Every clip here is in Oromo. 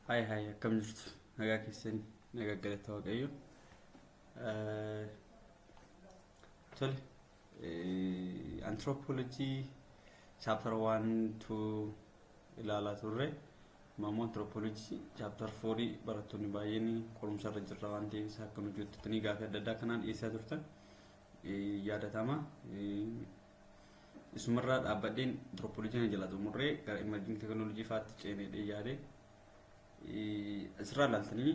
Hi hi, akkam jirtu? Nagaa keessanii? Nagaa galata Waaqayyo. Tole, anthropology chapter 1 2 ilaalaa turre. Amma anthropology chapter 4 barattoonni baay'een qorumsa irra jirra waan ta'eef isa akka nuti hojjetanii gaafii adda addaa kanaan dhiyeessaa turtan yaadatama. Isumarraa dhaabbadheen anthropology kana jala xumurree gara emerging technology fa'aatti ceenee yaade. Asirraa ilaaltanii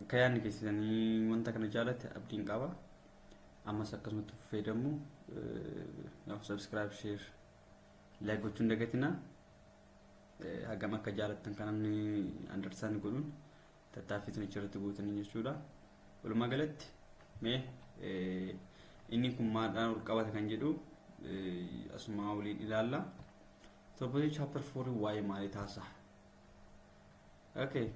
akka yaadni keessanii wanta kana jaalatte abdiin qaba. Ammas akkasumatti fayyadamu, subscribe, share, like gochuun dagatina. Hagam akka jaalattan kan namni understand godhuun tattaaffii isin achirratti gootanii jechuudha. Walumaa galatti mee inni kun maadhaan ol qabata kan jedhu asuma waliin ilaalla. Anthropology chapter 4 waa'ee maalii taasisaa? Okay.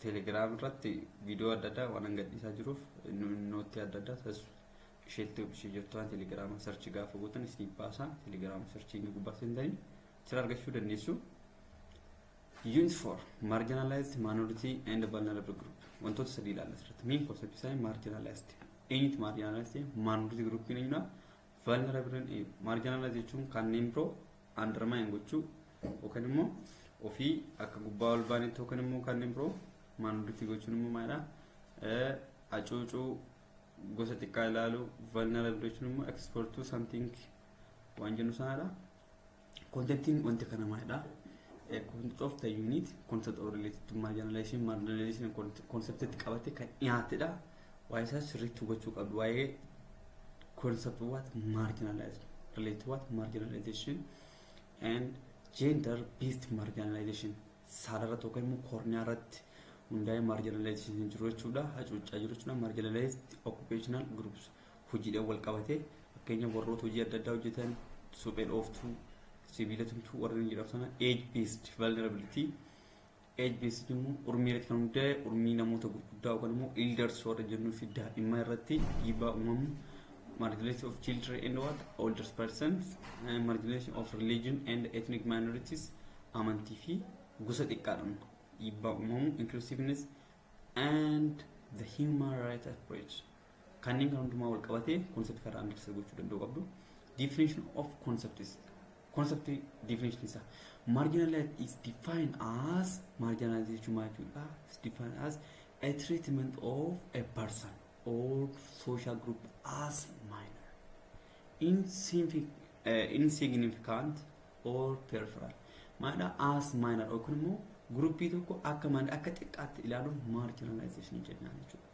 Telegram irratti viidiyoo adda addaa waan gadhiisaa jiruuf, nootii adda addaa isheetti ishee jirtu waan Telegram search gaafa gootan isinii baasa. Telegram search gubbaa seentanii achirraa argachuu dandeessu. Unit 4, marginalized, minority and vulnerable group, wantoota sadii ilaalla asirratti. Main concept isaanii marginalized. Eenyutu marginalized? Minority group eenyudha? Vulnerable. Marginalized jechuun kanneen biroo undermine gochuu yookaan immoo ofii akka gubbaa ol baanitti, yookaan immoo kanneen biroo minority gochuun immoo maalidha? Hacuucuu, gosa xiqqaa ilaalu. Vulnerable jechuun immoo exposed to something waan jennu sanadha. Contentiin wanti kana maalidha? Concept of the unit, concept of related to marginalization, marginalization concept itti qabate kan dhiyaatedha. Waa'ee isaa sirriitti hubachuu qabdu. Waa'ee concept what marginalized, related to what marginalization and gender based marginalization, saala irratti yookaan immoo koorniyaa irratti hundaa'ee marginalization jiru jechuudha. Hacuuccaa jiru jechuudha. Marginalized occupational groups, hojiidhaan wal qabatee, fakkeenya warroota hojii adda addaa hojjetan, suphee dhooftuu, sibiila tumtuu warreen jedhamu sana. Age based vulnerability, age based immoo urmii irratti kan hundaa'e, urmii namoota gurguddaa yookaan immoo elders warra jennuu fi daa'imman irratti dhiibbaa uumamu, marginalization of children and what older persons, marginalization of religion and ethnic minorities, amantii fi gosa xiqqaadhaan dhiibbaa uumamu, inclusiveness and the human right approach, kanneen kan hundumaa wal qabatee concept karaa understand gochuu danda'u qabdu. Definition of concept is concept definition isa marginalized is defined as, marginalization maal jechuudha, is defined as a treatment of a person or social group as minor, insignificant or peripheral. Maadha? As minor yookiin immoo groupii tokko akka maal, akka xiqqaatti ilaaluun marginalization jennaan jechuudha.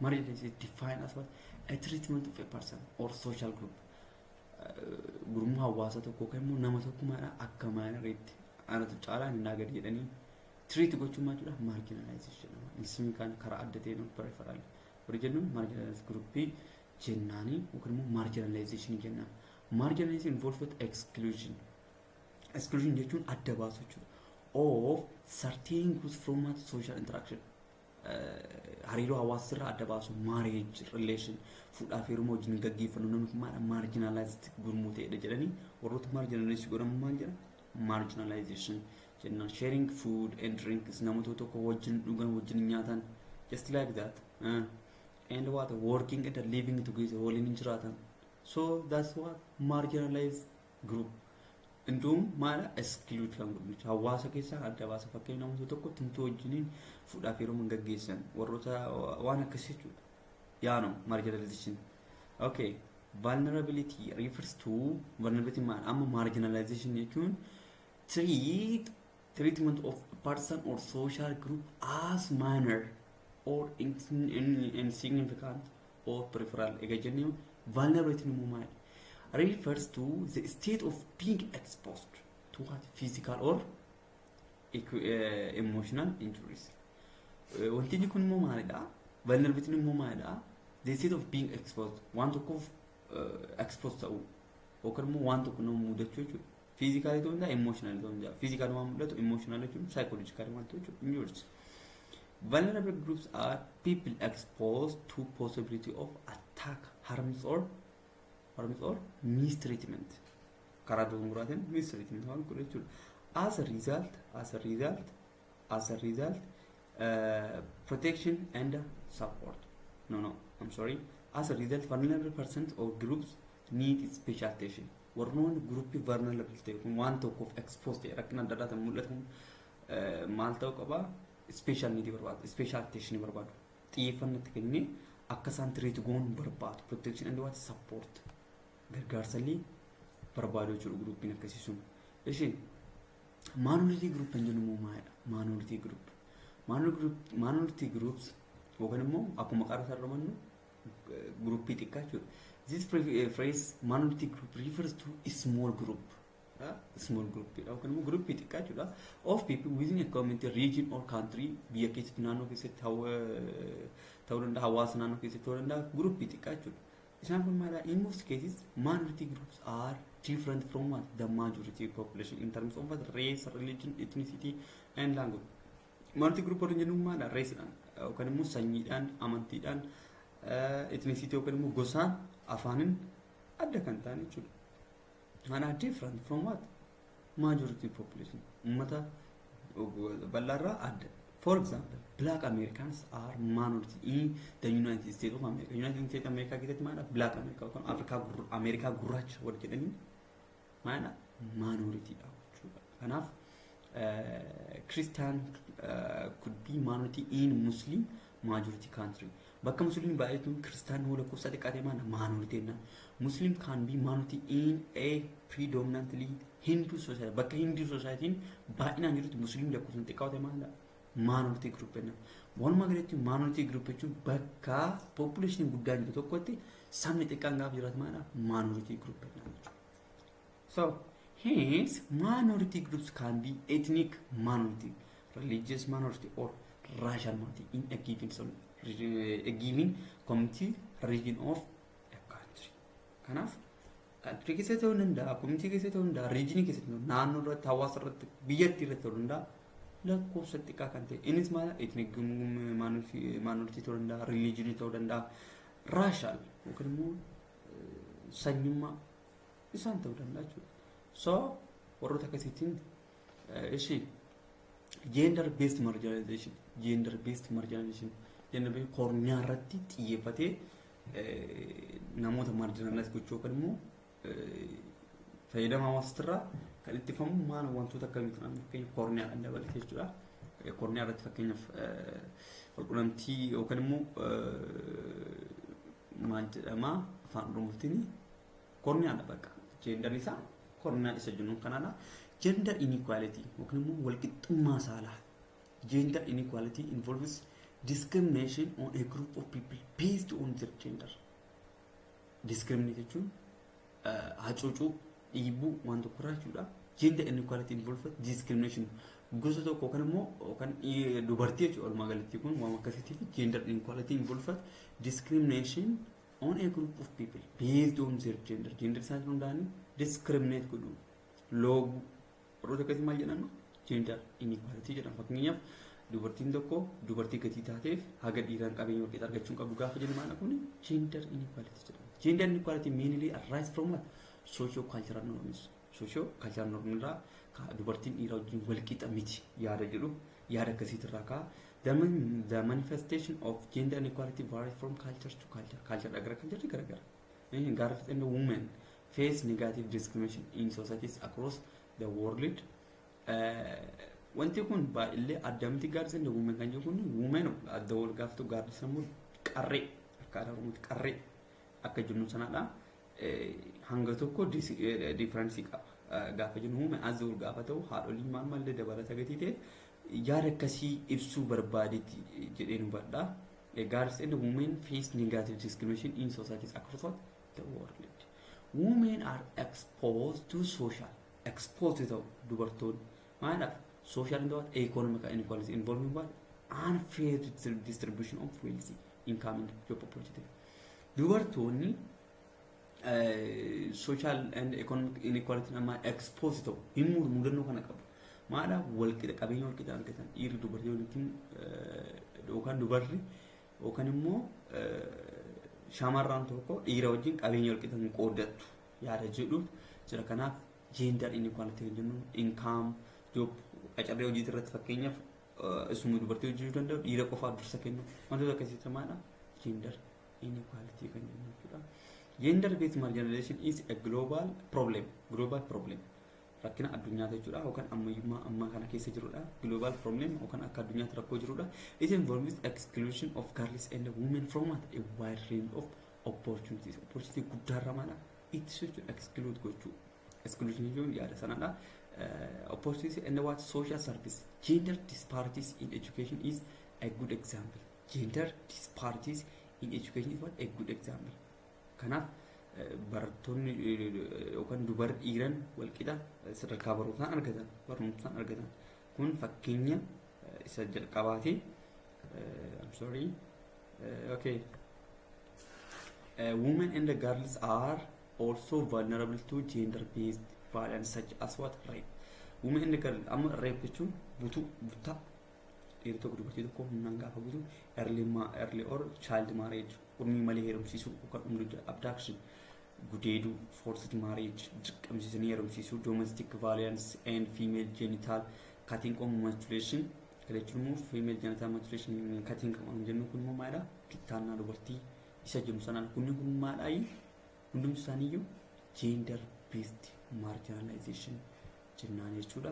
Marginalization is defined as what? A treatment of a person or social group, gurmuu hawaasa tokko yookaan immoo nama tokko maadha, akka minoriitti, anatu caalaa inni gadi jedhanii treat gochuun maal jechuudha? Marginalization jedhama. Insignificant, karaa adda ta'een, peripheral warri jennuun marginalized groupii jennaanii yookaan immoo marginalization jennaan. Marginalization involves with exclusion. Exclusion jechuun adda baasu jechuudha. Of certain groups from social interaction. Hariiroo hawaasa irraa adda baasu, marriage relation, fuudhaa fi heeruma wajjin gaggeeffannu, namni kun maal, marginalized gurmuu ta'edha jedhanii warroota marginalized godhamu maal jedha? Marginalization jennaan. Sharing food and drinks, namoota tokko wajjin dhugan, wajjin nyaatan, just like that, and what working and living together, waliin jiraatan. So that's what marginalized group. Intuun maala, exclude kan godhu hawaasa keessaa adda baasa. Fakkeenya namoota tokko tumtuu wajjiniin fuudhaaf yeroo gaggeessan, warroota waan akkasii jechuudha. Yaano marginalization. Okay. Vulnerability refers to, vulnerability maal? Amma marginalization jechuun treatment of a person or social group as minor or insignificant or peripheral egaa jennee, vulnerability immoo maal? Refers to the state of being exposed to what physical or emotional injuries. Wanti kun immoo maalidha? Vulnerability immoo maalidha? The state of being exposed, waan tokkoof exposed ta'uu yookaan immoo waan tokko nama mudachuu jechuudha. Physically ta'uu danda'a, emotional ta'uu danda'a. Physically waan mudatu, emotional jechuun psychologically waan ta'u jechuudha. Injuries. Vulnerable groups are people exposed to possibility of attack, harms or mistreatment. Karaa dogongoraatiin mistreatment waan godhu jechuudha. As a result, protection and support. No, I'm sorry. As a result, vulnerable persons or groups need special attention. Warroonni gruppii vulnerable ta'e kun, waan tokkoof expose ta'e, rakkina adda addaatiin mul'atu kun maal ta'uu qaba? Special need barbaadu, special attention barbaadu. Xiyyeeffannoo itti kennee akka isaan treat goon barbaadu. Protection and what? Support. Gargaarsa illee barbaadu jechuudha gruppiin akkasii sun. Ishee minority group kan jennu immoo maalidha? Minority group. Minority groups yookaan immoo akkuma maqaa isaa irraa gruppii xiqqaa jechuudha. This phrase "minority group" refers to a small group. Small group yookaan immoo gruppii xiqqaa jechuudha. Of people within a community, region or country, biyya keessatti, naannoo keessatti ta'uu danda'a, hawaasa naannoo keessatti ta'uu danda'a, gruppii xiqqaa jechuudha. Isaan kun maalidha? In most cases, minority groups are different from what? The majority population in terms of what? Race, religion, ethnicity and language. Minority group warreen jennuun maalidha? Raceedhaan yookaan immoo sanyiidhaan, amantiidhaan, ethnicity yookaan immoo gosaan, afaanin adda kan ta'an jechuudha. And are different from what? Majority population. Uummata bal'aarraa adda. For example, Black Americans are minority in the United States of America. United States of America keessatti maalidha? Black America yookaan Afrikaa Ameerikaa gurraacha warra jedhanii maalidha? Minority dha jechuudha. Kanaaf Christian could be minority in Muslim majority country. Bakka Musliimni baay'atu Kiristaan hoo lakkoofsa xiqqaa ta'e maal minority jennaan. Muslim can be minority in a predominantly Hindu society. Bakka Hindu societyin baay'inaan jirutti Musliimni lakkoofsa xiqqaa ta'e maal minority group jennaan. Walumaa galatti minority group jechuun bakka population guddaan jiru tokkotti sabni xiqqaan gaafa jiraatu maal minority group jennaan jechuudha. So, hence, minority groups can be ethnic minority, religious minority, or racial minority in a given community, region of a country. Kanaaf, country keessa ta'uu danda'a, community keessa ta'uu danda'a, region keessatti ta'uu, naannoo irratti, hawaasa irratti, biyyattii irratti ta'uu danda'a. Lakkoofsa xiqqaa kan ta'e. Innis maal, ethnic minority ta'uu danda'a, religion ta'uu danda'a, racial yookaan immoo sanyummaa isaan ta'uu danda'a jechuudha. So warroota akkasiitiin ishee gender based marginalization, gender based marginalization, gender based korniyaa irratti xiyyeeffatee namoota marginalize gochuu yookaan immoo fayyadama hawaasaatirraa kan ittifamu maal, wantoota akkamiitu? Fakkeenya korniyaadhaan dabalatee jechuudha. Korniyaa irratti fakkeenyaaf walqunnamtii yookaan immoo maal jedhama afaan Oromootiin, korniyaadha bakka. Gender isaa korniyaa isa jennuun kanaadha. Gender inequality yookaan immoo walqixxummaa saalaa. Gender inequality involves discrimination on a group of people based on their gender. Discriminate jechuun hacuucuu, dhiibuu waan tokko irraa jechuudha. Gender inequality involves discrimination gosa tokko yookaan immoo yookaan dubartii jechuudha. Walumaa galatti kun waan akkasiitiif gender inequality involves discrimination on a group of people based on their gender. Gender isaanii hundaa'anii discriminate godhu, looguu, warroota akkasii maal jedhama? Gender inequality jedhama. Fakkeenyaaf, dubartiin tokko dubartii gatii taateef haga dhiiraan qabeenya walqixa argachuu hin qabdu gaafa jennu maal, kun gender inequality jedhama. Gender inequality mainly arise from what? Socio cultural norms. Socio cultural norm irraa dubartiin dhiira wajjin walqixa miti yaada jedhu, yaada akkasiitirraa ka'a. The manifestation of gender inequality varies from culture to culture. Culture gara culture gara gara. Girls and women face negative discrimination in societies across the world. Wanti kun baay'illee adda miti. Girls and women kan jedhu kun women adda wal gaafatu, girls immoo qarree, akka aadaa Oromootti qarree akka jennu sanaadha. Hanga tokko difference qaba. Gaafa jennu women as wal gaafa ta'u haadholiin maal maallee dabalata gatii ta'e yaada akkasii ibsuu barbaadetti jedheen hubadha. Girls and women face negative discrimination in societies across the world. Women are exposed to social, exposed ta'u dubartoonni maaliidhaaf? Social and what? Economic inequality involving what? Unfair distribution of wealth, income and job opportunity. Dubartoonni social and economic inequality nama exposed ta'u hin mudannoo kana qabu. Maadha, walqixa qabeenya walqixa argatan dhiirri dubartii walitti yookaan dubarri yookaan immoo shamarran tokko dhiira wajjin qabeenya walqixa hin qooddattu yaada jedhu jira. Kanaaf gender inequality kan jennu income, Job qacarree hojii irratti fakkeenyaaf isuma dubartii hojjechuu danda'u dhiira qofaaf dursa kennu, wantoota akkasii maadha? Gender inequality kan jennu jechuudha. Gender based marginalization is a global problem. Global problem. Rakkina addunyaa jechuudha yookaan ammayyummaa ammaa kana keessa jirudha. Global problem yookaan akka addunyaatti rakkoo jirudha. It involves exclusion of girls and women from a wide range of opportunities. Opportunity guddaarra maadha? Ittisuu jechuudha. Exclude gochuu. Exclusion jechuun yaada sanadha. Opportunity and what social service. Gender disparities in education is a good example. Gender disparities in education is what a good example. Kanaaf barattoonni yookaan dubar dhiiran walqixa sadarkaa barumsaan argatan kun fakkeenya isa jalqabaati. I'm sorry. Okay. Women and the girls are also vulnerable to gender-based violence such as what? Rape. Women and the girls amma rape jechuun butuu, buttaa, dhiirri tokko dubartii tokko humnaan gaafa butu, early or child marriage, umrii malee heerumsiisuu yookaan umrii, abduction, gudeeduu, forced marriage, dirqamsiisanii heerumsiisuu, domestic violence and female genital cutting or mutilation. Kana jechuun immoo female genital mutilation cutting kan jennu kun immoo maalidha? Kittaannaa dubartii isa jennu sanaan. Kunni kun maalidha? Hundumti isaaniiyyuu gender based marginalization jennaan jechuudha.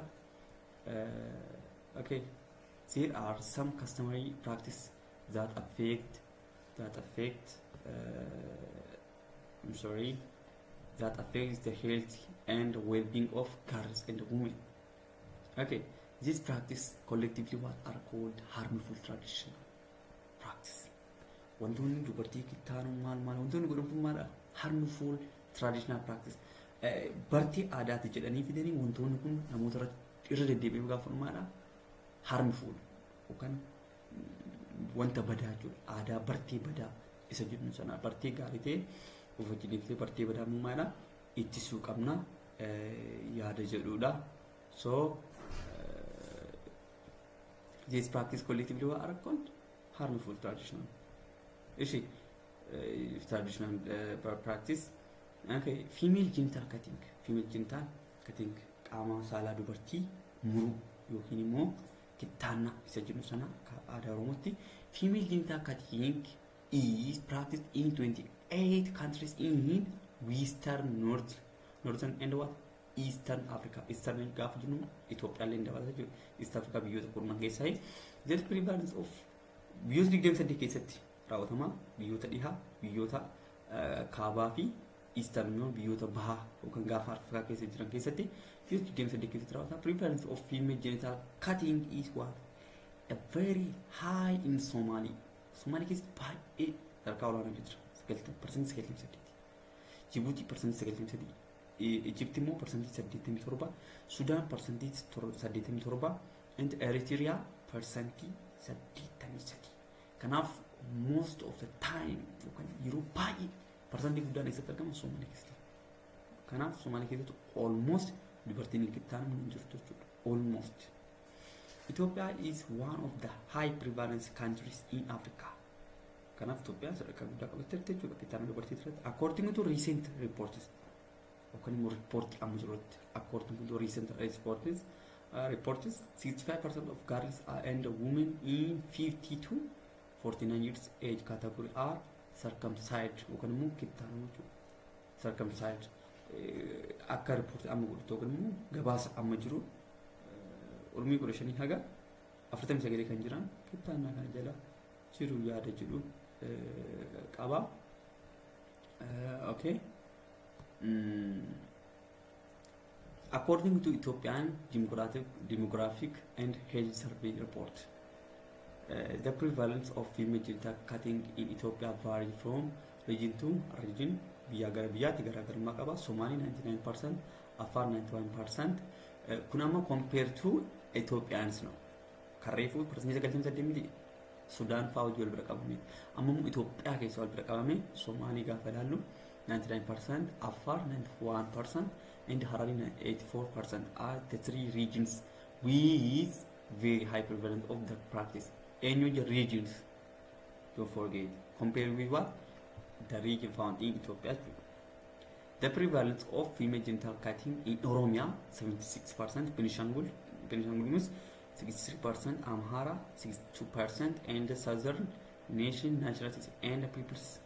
Okay. There are some customary practice that affect I'm sorry, that affects the health and well-being of girls and women. Okay, this practice collectively what are called harmful traditional practice. Wantoonni dubartii kittaanuu maal maal wantoonni godhan kun maal? Harmful traditional practice. Bartee aadaati jedhanii fidanii wantoonni kun namoota irratti irra deddeebi'ee gaafa maadha? Harmful yookaan wanta badaa jechuudha. Aadaa bartee badaa isa jennu sana, bartee gaarii ta'e of wajjin bartee badaa immoo maalidha? Ittisuu qabna yaada jedhudha. So this practice collectively are called harmful traditional. Ishi traditional practice. Okay, female genital cutting. Female genital cutting qaama saalaa dubartii muruu yookiin immoo kittaannaa isa jennu sana akka aadaa Oromootti. Female genital cutting is practiced in 28 countries in Western, North, Northern and what? Eastern Africa. Eastern gaafa jennu Itoophiyaallee dabalata jechuudha. East Africa biyyoota kurnan keessaa. There is prevalence of biyyoota 28 keessatti raawwatama. Biyyoota dhihaa, biyyoota kaabaa fi Eastern immoo biyyoota bahaa yookaan gaafa Afrikaa keessa jiran keessatti biyyoota 28 keessatti raawwatama. Prevalence of female genital cutting is what? A very high in Somali. Somali keessatti baay'ee sadarkaa olaanaa jira. 98%. Jibuutii 93%. Egypt immoo 87%. Sudaan 87%. And Eritrea 83%. Kanaaf most of the time yookaan yeroo baay'ee parsantii guddaan eessatti argama? Somaalee keessatti. Kanaaf Somaalee keessatti almost dubartiin hin kittaanamu hin jirtu jechuudha. Almost. Ethiopia is one of the high prevalence countries in Africa. Kanaaf Itoophiyaan sadarkaa guddaa qabattee jechuudha kittaana dubartii irratti. According to recent reports yookaan immoo report amma jirutti, according to recent reports, 65% of girls and women in 50 to 49 years age category are circumcised yookaan immoo kittaanuu jechuudha. Circumcised akka riippoortii amma godhutti yookaan immoo gabaasa amma jiru umrii 15 haga 49 kan jiran kittaannaa kana jala jiru yaada jedhu qaba. Okay. According to Ethiopian Demographic and Health Survey report, the prevalence of female genital cutting in Ethiopia vary from region to region. Biyya gara biyyaatti garaagarummaa qaba. Somali 99%, Afar 91%. Kun amma compare to Ethiopians no. Karreefuu 98% miti. Sudaan fa'aa hojii wal bira qabame. Amma immoo Itoophiyaa keessa wal bira qabame Somaalii gaafa ilaallu 99%, Afar 91% and Harari 84% are the three regions with very high prevalence of the practice. Eenyu regions? Don't forget. Compare with what? The region found in Ethiopia. The prevalence of female genital cutting in Oromia 76%, Benishangul Benishangul Gumuz 63%, Amhara 62%, and the Southern Nation Nationalities and Peoples,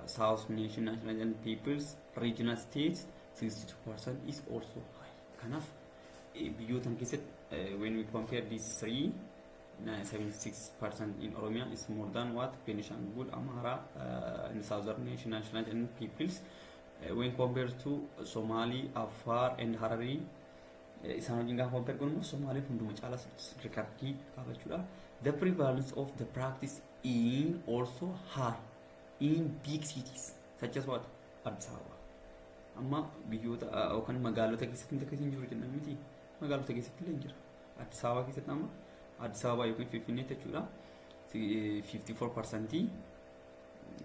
South Nation Nationalities and Peoples Regional States 62% is also high. Kanaaf biyyoota keessatti, when we compare these three, 76% in Oromia is more than what Benishangul, Amhara, and Southern Nation Nationalities and Peoples. When compared to Somali, Afar and Harari, isaan wajjin gaafa compare goonu immoo Somaaliin hunduma caalaa rikardii qaba jechuudha. The prevalence of the practice in also high in big cities such as what? Addis Ababa. Amma biyyoota yookaan magaalota keessatti akkasii hin jiru jenna miti. Magaalota keessatti illee hin jira. Addis Ababa keessatti, amma Addis Ababa yookiin Finfinneetti jechuudha. 54%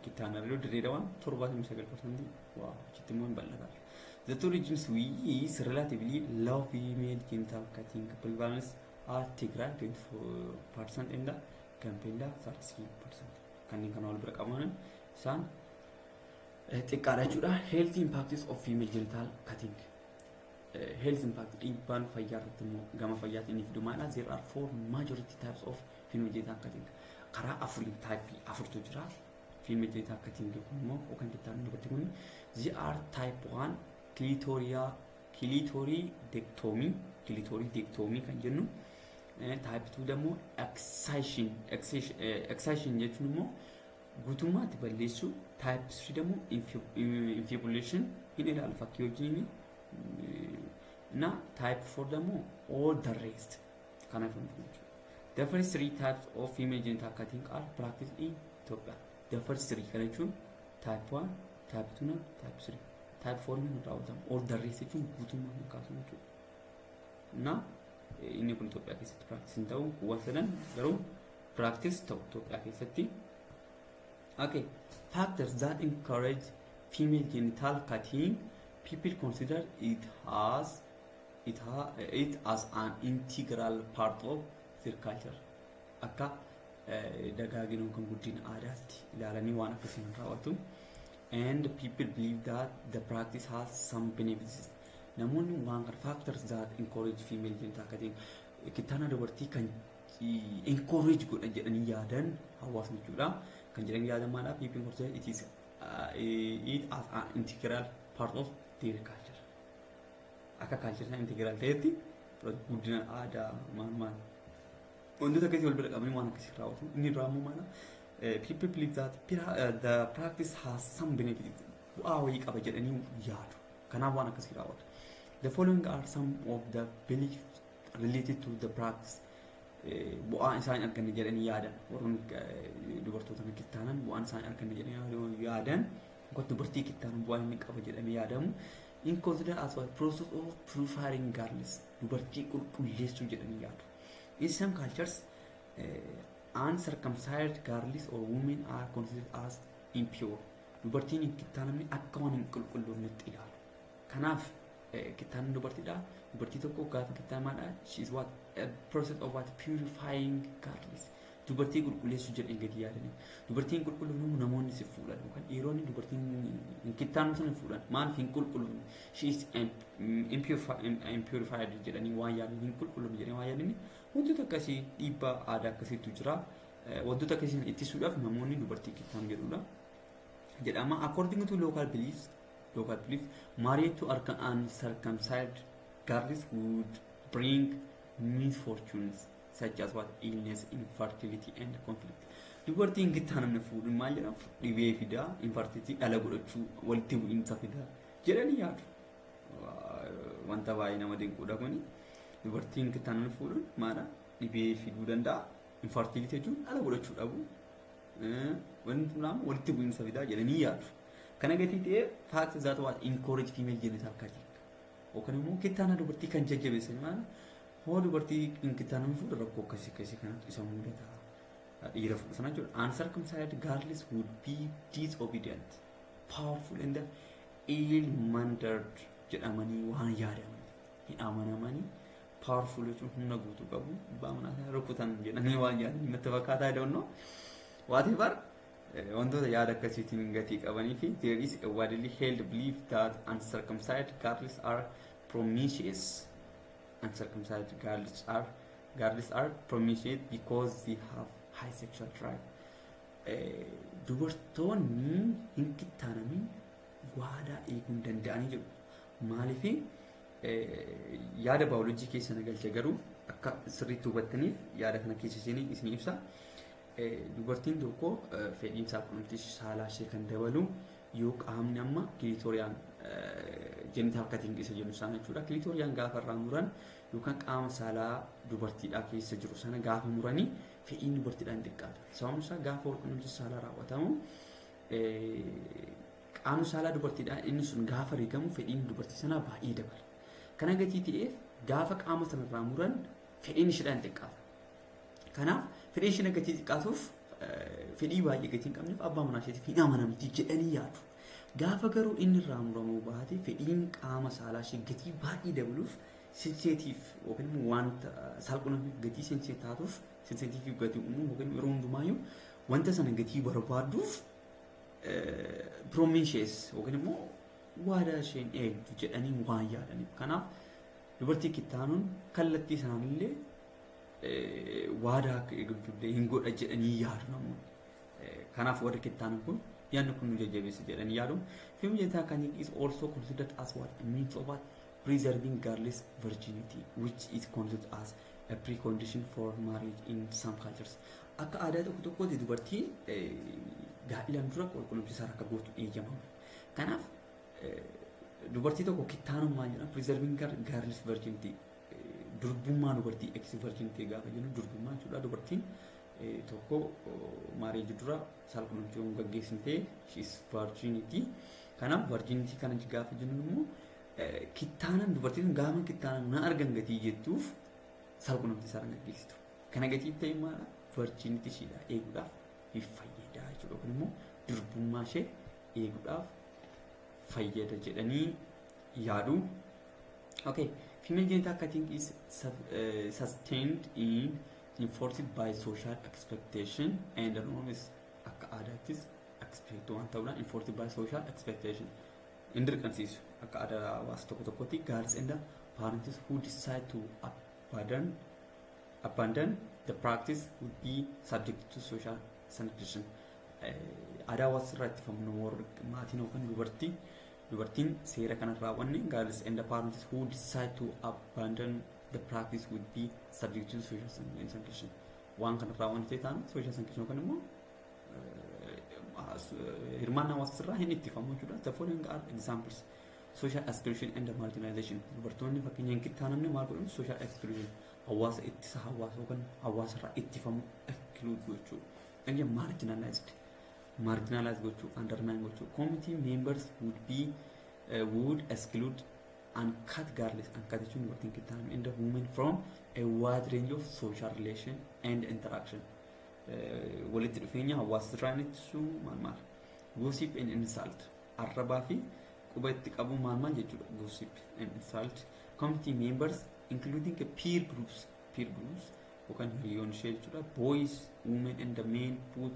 kittaanarra, Dirree Dawaan 79%. Waa achitti immoo hin bal'ata. The two regions with relatively low female genital cutting prevalence are Tigray 24% and Gambella 33%. Kanneen kana wal bira qabaman isaan xiqqaadha jechuudha. Health impacts of female genital cutting. Health impact, dhiibbaan fayyaa irratti immoo gama fayyaatiin inni fidu maalidha? There are four majority types of female genital cutting. Karaa afuriin type afurtu jira. Female genital cutting kun immoo yookaan kittaan dubartii kun, they are type 1 clitoria clitoridectomy, clitoridectomy kan jennu, type 2 ደግሞ excision, excision jechuun immoo guutummaatti balleessuu, type 3 ደግሞ infibulation hin ilaalu fakkii wajjin እና type 4 ደግሞ all the rest kanaaf jechuudha. The first three types of female genital cutting are practiced in Ethiopia. The first three kana jechuun type 1, type 2 na type 3. Type 4 hin raawwatamu. All the rest jechuun guutummaa hin kaasu jechuudha. እና inni kun Itoophiyaa keessatti practice hin ta'u, kuuwwan sadan garuu practice ta'u Itoophiyaa keessatti. Okay, factors that encourage female genital cutting: people consider it as an integral part of their culture. Akka dagaagina yookaan guddina aadaatti ilaalanii waan akkasii hin raawwatu. And people believe that the practice has some benefits. Namoonni waan kana, factors that encourage female genital cutting, kittaana dubartii kan encourage godhan jedhanii yaadan hawaasni jechuudha. Kan jedhanii yaadan maadha? People consider it as an integral part of their culture. Akka culture isaa integral ta'etti guddina aadaa maal maal wantoota akkasii wal bira qabanii waan akkasii raawwatu. Inni irraa immoo maala? People believe that the practice has some benefits. Bu'aa wayii qaba jedhanii yaadu. Kanaaf waan akkasii raawwatu. The following are some of the beliefs related to the practice. Bu'aa isaan arganne jedhanii yaadan, warroonni dubartoota kittaanan bu'aan isaan arganne jedhanii yaadan, yookaan dubartii kittaanan bu'aan inni qaba jedhamee yaadamu, in consider as a process of purifying girls, dubartii qulqulleessuu jedhanii yaadu. In some cultures, uncircumcised girls or women are considered as impure. Dubartiin hin kittaanamne akka waan hin qulqulloofnetti ilaalu. Kanaaf kittaanni dubartiidha. Dubartii tokko gaafa kittaamaadha. She is what? A process of what? Purifying girls. Dubartii qulqulleessuu jedhanii gadi yaadanii. Dubartiin qulqulloofne namoonni si fuudhan yookaan dhiironni dubartiin hin kittaannu sana fuudhan. Maaliif hin qulqulloofne? She is impurified jedhanii waan yaadan, hin qulqulloofne jedhanii waan yaadanii, wantoota akkasii dhiibbaa aadaa akkasiitu jira. Wantoota akkasii ittisuudhaaf namoonni dubartii kittaanu jedhudha. Jedhama. According to local beliefs, marriage to uncircumcised girls would bring misfortunes such as what? Illness, infertility and conflict. Dubartiin kittaanamne fuudhuun maal jedhama? Dhibee fidaa, infertility, dhala godhachuu, walitti bu'iinsa fidaa jedhanii yaadu. Wanta baay'ee nama dinquudha kuni. Dubartiin kittaanamne fuudhuun maala? Dhibee fiduu danda'a. Infertility jechuun dhala godhachuu dhabu. Wanti kun walitti bu'iinsa fidaa jedhanii yaadu. Kana gatii ta'ee, fact that what encourage female genital cutting. Yookaan immoo kittaana dubartii kan jajjabeessan maala? Hoo dubartii hin kittaanamne fuudha rakkoo akkasii akkasii kanatu isa mudata. Dhiira fuudha sana jechuudha. Uncircumcised girls would be disobedient, powerful and ill-mannered jedhamanii waan yaadaman. Hin amanamanii, powerful jechuun humna guutuu qabu. Abbaa manaa isaa rukutan jedhanii waan yaadan natti fakkaataa, I don't know. Whatever, wantoota yaada akkasiitiin gatii qabanii fi there is a widely held belief that uncircumcised girls are promiscuous. Uncircumcised girls are promiscuous because they have high sexual drive. Dubartoonni hin kittaanamin waadaa eeguu hin danda'anii jedhu. Maaliif yaada baayoloojii keessa na galche garuu akka sirriitti hubattaniif yaada kana keessa isin ibsa. Dubartiin tokko fedhiin saalqunnamtii saalaa ishee kan dabalu yoo qaamni amma clitorian genital cutting isa jennu sana jechuudha. Clitorian gaafa irraa muran yookaan qaama saalaa dubartiidhaa keessa jiru sana gaafa muranii fedhiin dubartiidhaan xiqqaata. Sababni isaa gaafa walqunnamtii saalaa raawwatamu qaamni saalaa dubartiidhaa inni sun gaafa rigamu fedhiin dubartii sanaa baay'ee dabala. Kana gatii ta'eef gaafa qaama sanarraa muran fedhiin isheedhaan xiqqaata. Kanaaf fedhiin isheen gatii xiqqaatuuf fedhii baay'ee gatii hin qabneef abbaa manaa isheetiif hin amanamti jedhanii yaadu. Gaafa garuu inni irraa muramuu baate fedhiin qaama saalaa ishee gatii baay'ee dabaluuf sensitive yookiin immoo wanta saalqunnamtiif gatii sensitive taatuuf sensitive gatii uumuu yookiin yeroo hundumaayyuu wanta sana gatii barbaadduuf promiscuous yookiin immoo waadaa isheen eegdu jedhanii waan yaadaniif. Kanaaf dubartii kittaanuun kallattii isaanillee waadaa akka eegdullee hin godha jedhanii yaadu namoonni. Kanaaf warri kittaanan kun yaadni kun nu jajjabeessa jedhanii yaadu. Female genital cutting is also considered as what? A means of what? Preserving girls' virginity, which is considered as a precondition for marriage in some cultures. Akka aadaa tokko tokkotti dubartiin gaa'ilaan dura qulqullumsi isaa akka gootu eeyyamama. Kanaaf dubartii tokko kittaanummaa jedhama preserving girls' virginity, durbummaa dubartii ex virginity gaafa jennu durbummaa jechuudha. Dubartiin tokko marriage dura saalqunnamtii yoo gaggeessin ta'e she is virginity. Kanaaf virginity kana gaafa jennu immoo kittaanan dubartiin gaafa kittaanan na argan gatii jettuuf saalqunnamtii saalaa gaggeessitu. Kana gatii ta'e maala virginity isheedha eeguudhaaf ni fayyada jechuudha. Yookiin immoo durbummaa ishee eeguudhaaf fayyada jedhanii yaadu. Okay, female genital cutting is sustained in enforced by social expectation and norms. Akka aadaattis expect waan ta'uudhaan enforced by social expectation hin dirqamsiisu akka aadaa hawaasa tokko tokkotti. Girls and the parents who decide to abandon the practice would be subject to social sanction. Aadaa hawaasa irraa ittifamu warri maatiin yookaan dubartiin seera kana raawwanne, girls and the parents who decide to abandon the practice would be subject to social sanction. Waan kana raawwanne ta'e taana social sanction yookaan immoo hirmaannaa hawaasa irraa hin ittifamu jechuudha. The following are examples: social exclusion and marginalization. Dubartoonni fakkeenya hin kittaanamne maal godhamu? Social exclusion, hawaasa ittisa hawaasa yookaan hawaasa irraa ittifamu, exclude gochuu, and marginalized gochuu, undermine gochuu. Community members would exclude uncut girls, uncut jechuun dubartiin kittaanamne, and the women from a wide range of social relation and interaction. Walitti dhufeenya hawaasa irraa ittisuu maal maal, gossip and insult, arrabaa fi quba itti qabu maal maal jechuudha. Gossip and insult, community members including peer groups yookaan hiriyoon ishee jechuudha, boys, women and the men put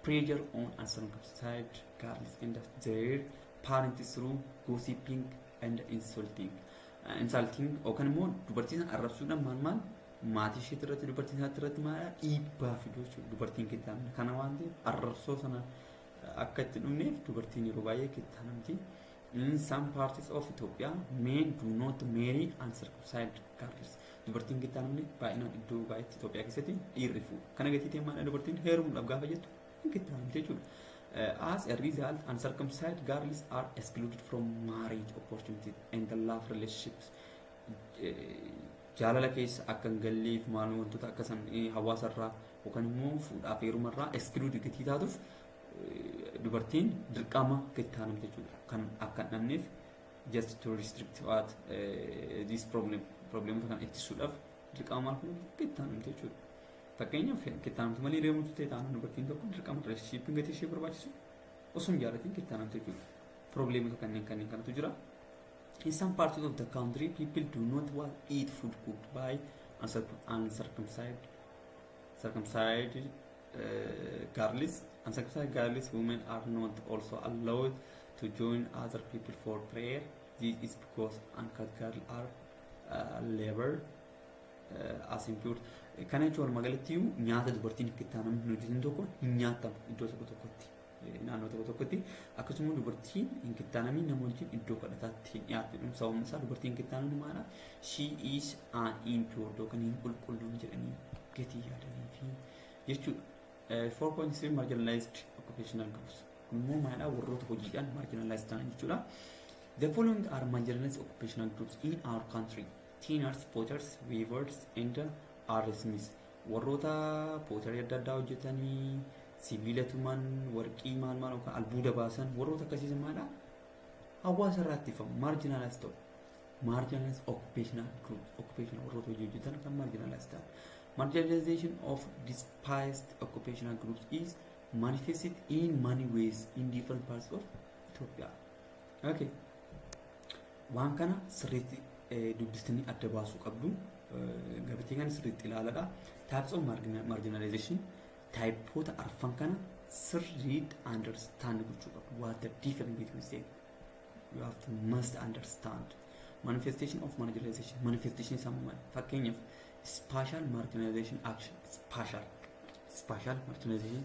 pressure on uncircumcised girls and their parents through gossiping and insulting yookaan immoo dubartii sana arrabsuudhaan maal maal maatii ishee irratti dubartii sana irratti maal dhiibbaa fidu jechuudha. Dubartiin kittaanamne kana waan ta'eef arrabsoo sana akka itti dhumneef dubartiin yeroo baay'ee kittaanamti. In some parts of Ethiopia, men do not marry uncircumcised girls. Dubartiin kittaanamne baay'inaan iddoo baay'eetti Itoophiyaa keessatti dhiirri fuudha. Kana gatii ta'e maal dubartiin heerumuudhaaf gaafa jettu hin kittaanamte jechuudha. As a result, uncircumcised girls are excluded from marriage opportunities and the love relationships. Jaalala keessa akka hin galleef maal wantoota akka san hawaasarraa yookaan immoo fuudhaaf heerumarraa exclude gatii taatuuf dubartiin dirqama kittaanamte jechuudha. Kan akka hin dhabneef just to restrict what this problem, problemota kana ittisuudhaaf dirqama maal fudhatu kittaanamte jechuudha. Fakkeenyaaf kittaanamte malee deemtu ta'e taanaan dubartiin tokko dirqama relationship gatii ishee barbaachisu osoo hin jaalatin kittaanamte jechuudha. Problemota kanneen kanatu jira. In some parts of the country, people do not want eat food cooked by uncircumcised circumcised girls. Uncircumcised girls, women are not also allowed to join other people for prayer. This is because uncut girls are labor as impure. Kana jechuun walumaa galatti nyaata dubartiin hin kittaanamin hin hojjetin tokko hin nyaatamu iddoo tokko tokkotti, naannoo tokko tokkotti. Akkasuma dubartiin hin kittaanamin nama wajjin iddoo kadhataatti hin dhiyaattu. Sababni isaa dubartiin hin kittaanamin maala? She is an impure yookaan hin qulqulluun jedhanii gatii yaadanii fi jechuudha. 4.3 Marginalized occupational groups. Kun immoo maalidha? Warroota hojiidhaan marginalized ta'an jechuudha. The following are marginalized occupational groups in our country: tinners, potters, weavers and ironsmiths. Warroota pottery adda addaa hojjetanii, sibiila tuman, warqii maal maal yookaan albuuda baasan, warroota akkasiisan maalidha? Hawaasa irraa ittifamu, marginalized ta'u. Marginalized occupational groups, occupational warroota hojii hojjetan kan marginalized ta'an. Marginalization of despised occupational groups is manifested in many ways in different parts of Ethiopia. Okay. Waan kana sirriitti dubbistanii adda baasuu qabdu. Gabatee kana sirriitti ilaaladha. Types of marginalization, typeoota arfan kana sirriitti understand gochuu qabdu. What the difference between them. You have to must understand. Manifestation of marginalization. Manifestation isaa maali? Fakkeenyaaf, spatial marginalization action. Spatial marginalization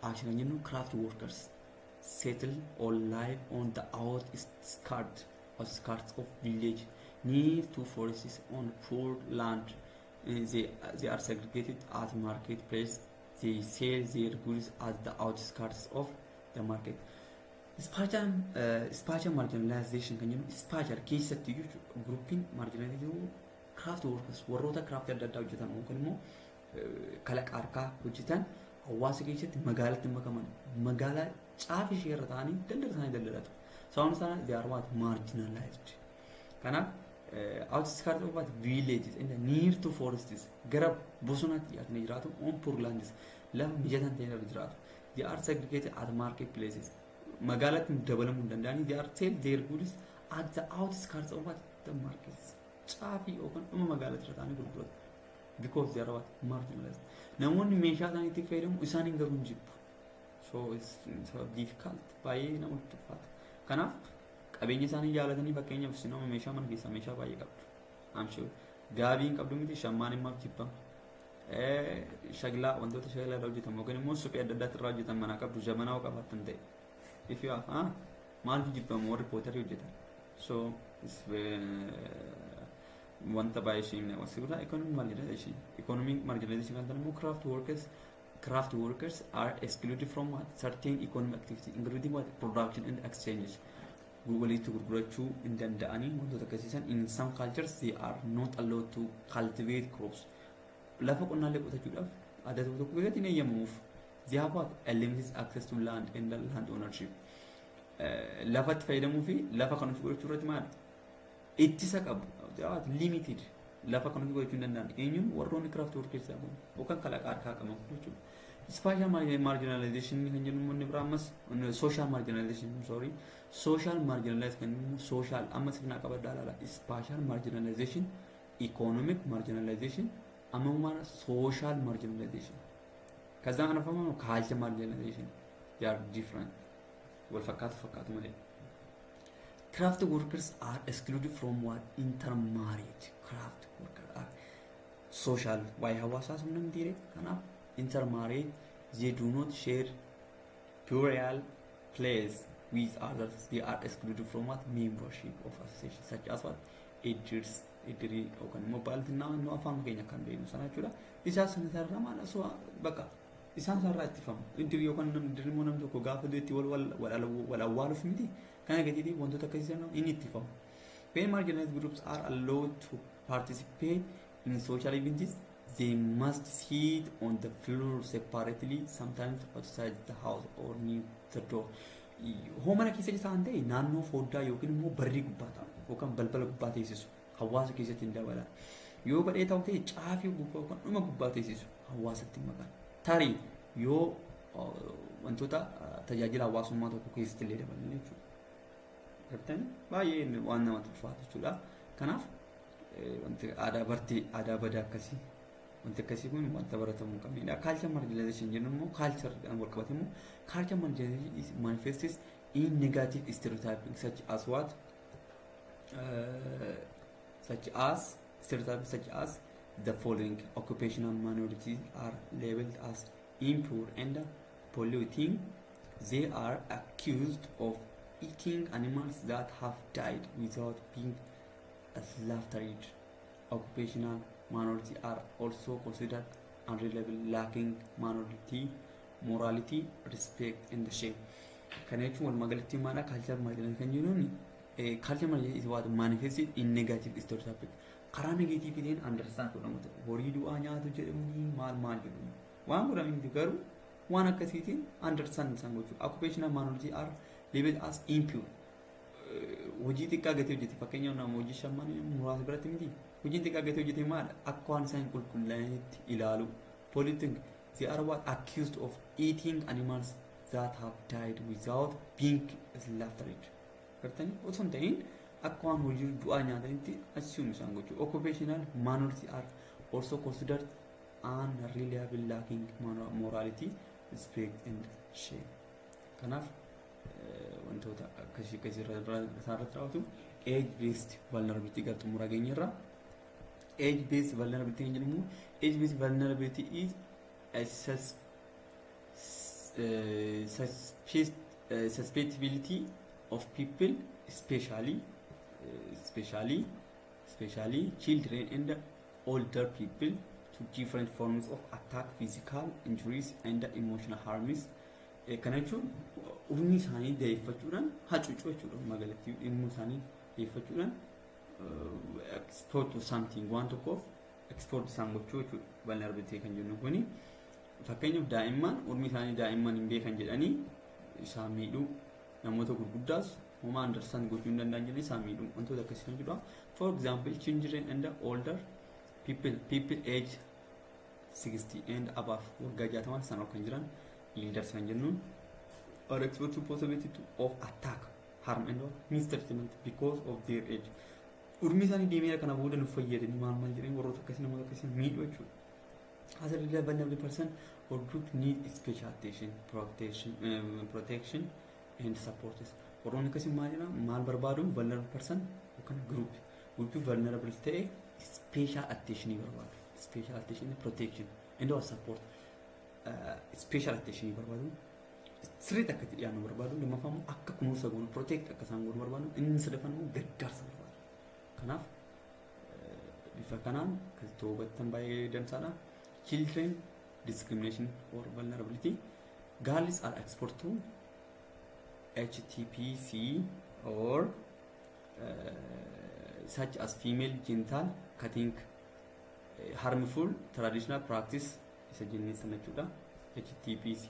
action kan jennu, craft workers settle or live on the outskirts of village, near to forests, on poor land. They are segregated at marketplace. They sell their goods at the outskirts of the market. Spatial marginalization kan jennu, spatial keessatti jechuudha. Groupiin marginalization craft workers, warroota craft adda addaa hojjetan yookaan immoo kalaqa harkaa hojjetan, hawaasa keessatti magaalatti makaman, magaalaa caafi ishee irra ta'anii daldala isaanii daldalatu. Sababni isaa they are what? Marginalized. Kanaaf outskirts of what? Villages and near to forests, gara bosonaatti dhiyaatanii jiraatu, on poor lands, lafa mijataan ta'e irra jiraatu. They are segregated at market places. Magaalatti dabalamuu hin danda'anii. They are sell their goods at the outskirts of what? The markets. Caafii yookaan dhuma magaalatti irra ta'anii gurguratu. Because they are what? Marginalized. Namoonni meeshaa isaanii itti fayyadamu, isaaniin garuu hin jibbu. So it's so difficult. Baay'ee namatti ulfaata. Kanaaf qabeenya isaanii jaalatanii, fakkeenyaaf isin nama meeshaa mana keessaa meeshaa baay'ee qabdu. I'm sure. Gaabii hin qabdu miti, shammaan himaaf jibbama. Shaglaa, wantoota shaglaa irraa hojjetamu yookaan immoo suphee adda addaatti irraa hojjetan manaa qabdu, jabanaa hoo qabaattan ta'e. If you have, maaliif jibbamu warri pottery hojjetan? So it's wanta baay'ee ishee himne wasi biraa economic marginalization. Economic marginalization kan ta'an immoo craft workers are excluded from what? Certain economic activities, including what? Production and exchanges. Walitti gurgurachuu hin danda'anii wantoota akkasiisan. In some cultures they are not allowed to cultivate crops. Lafa qonnaallee qotachuudhaaf aadaa tokko tokko keessatti hin eeyyamamuuf. They have what? A limited access to land and land ownership. Lafatti fayyadamuu fi lafa kan ofii godhachuu irratti maal ittisa qabu? They are limited. Lafa kan ofii godhachuu hin danda'an eenyuun? Warroonni craft workers kun yookaan kalaqa harkaa qaban jechuudha. Spatial marginalization kan jennu immoo inni biraa ammas social marginalization, sorry, social marginalization kan immoo social amma sirnaa qabaddaa ilaala. Spatial marginalization, economic marginalization, amma maal? Social marginalization. ከዛ አነፈማ culture marginalization. They are different. Wal fakkaatu fakkaatu malee. Craft workers are excluded from what? Intermarriage. Craft worker are social waa'ee hawaasaa sun namni dhiire kanaaf intermarriage. They do not share burial place with others. They are excluded from what? Membership of associations such as what? Iddirs, iddirii yookaan immoo baaltinaa nu afaan keenya kan beeknu sana jechuudha. Isaa sana sarara maal osoo bakka isaan sarara ittifamu. Iddirii yookaan namni iddirii immoo namni tokko gaafa du'etti wal awwaaluuf miti. Kana gadiitii wantoota akkasii sana inni ittifamu. When marginalized groups are allowed to participate in social events, they must sit on the floor separately, sometimes outside the house or near the door. Hoo mana keessa isaan ta'e naannoo foddaa yookiin immoo barrii gubbaa taa'u yookaan balbala gubbaa teessisu, hawaasa keessatti hin dabalan. Yoo badhee ta'u ta'e caafii gubbaa yookaan dhuma gubbaa teessisu, hawaasatti hin makan. Tarii yoo wantoota tajaajila hawaasummaa tokko keessatti illee dabalan jechuudha. Gartanii baay'ee waan namatti ulfaatu jechuudha. Kanaaf wanti aadaa bartee aadaa badaa akkasii, wanti akkasii kun wanta baratamuu hin qabnedha. Culture marginalization jennu immoo culture wal qabate immoo culture marginalization is manifests in negative stereotyping such as what? Such as stereotypes such as the following: occupational minorities are labeled as impure and polluting. They are accused of eating animals that have died without being slaughtered. Occupational minority are also considered unreliable, lacking minority morality, respect and shame. Kana jechuun walumaa galatti maadha? Culture marginalization kan jennuun, culture marginalization is what manifested in negative stereotype. Karaa negative ta'een understand godhamu, horii du'aa nyaatu jedhamanii maal maal jedhu waan godhamu miti, garuu waan akkasiitiin understand isaan gochuu. Occupational minority are labeled as impure. Hojii xiqqaa gatee hojjete, fakkeenyaaf nama hojii shamman muraasa biratti miti, hojiin xiqqaa gatee hojjete maadha, akka waan isaan hin qulqullaa'initti ilaalu. Polluting. They are what accused of eating animals that have died without being slaughtered. Gartanii osoo hin ta'in akka waan hojii du'aa nyaatanitti assume isaan gochuu. Occupational minority are also considered unreliable, lacking morality, respect and shame. Kanaaf wantoota akkasii akkasii irratti raawwatu. Age based vulnerability gara xumura geenyerra. Age based vulnerability kan jedhamu, age based vulnerability is a susceptibility of people, especially children and older people, to different forms of attack, physical injuries and emotional harms. Kana jechuun umrii isaanii da'eeffachuudhaan hacuucuu jechuudha. Magaalattii dhimma isaanii da'eeffachuudhaan export to something, waan tokkoof export isaan gochuu jechuudha. Vulnerability kan jennu kuni fakkeenyaaf daa'imman umrii isaanii daa'imman hin beekan jedhanii isaan miidhuu, namoota gurguddaas homaa understand gochuu hin danda'an jedhanii isaan miidhuu, wantoota akkasii kan jedhudha. For example, children and older people, people age 60 and above, waggaa 60 sana ol kan jiran, elders kan jennuun, are exposed to possibility of attack, harm and mistreatment because of their age. Urmii isaanii deemeera, kana booda nu fayyadanii maal maal jedhanii warroota akkasii namoota akkasii miidhuu jechuudha. As a result, vulnerable person or group need special attention, protection and support. Warroonni akkasii maal jedhama, maal barbaadu? Vulnerable person yookaan group vulnerable ta'e special attention barbaadu. Special attention, protection and or support. Special attention barbaadu. Sirriitti akka itti dhiyaannu barbaadu. Lammaffaa immoo akka kunuunsa goonu, protect akka isaan goonu barbaadu. Inni sadaffaan immoo gargaarsa barbaadu. Kanaaf bifa kanaan kan hubattan baay'ee dansaadha. Children discrimination or vulnerability. Girls are exposed to HTPC or such as female genital cutting, harmful traditional practice isa jennee sana jechuudha. HTPC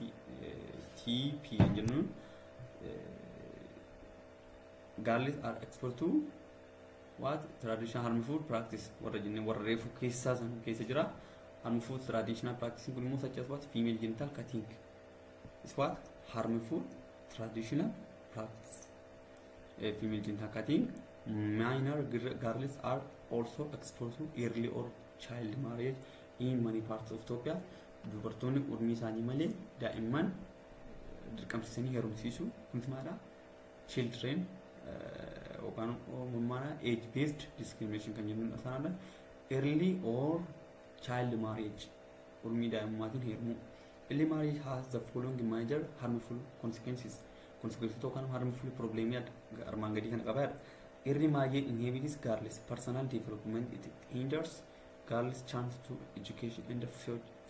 TP jennuun, girls are exposed to what traditional harmful practice warra jennee warra reefu keessaa san keessa jira. Harmful traditional practice kun immoo such as what female genital cutting is what harmful traditional practice. Female genital cutting. Minor girls are also exposed to early or child marriage in many parts of Ethiopia. Dubartoonni umrii isaanii malee daa'imman dirqamsiisanii heerumsiisu, kunis maadha? Children yookaan maadha, age based discrimination kan jennuun sanadha. Early or child marriage, umrii daa'immaatiin heerumuu. Early marriage has the following major harmful consequences. Consequences yookaan harmful problem armaan gadii kana qabaadha. Early marriage inhibits girls' personal development. It hinders girls' chance to education and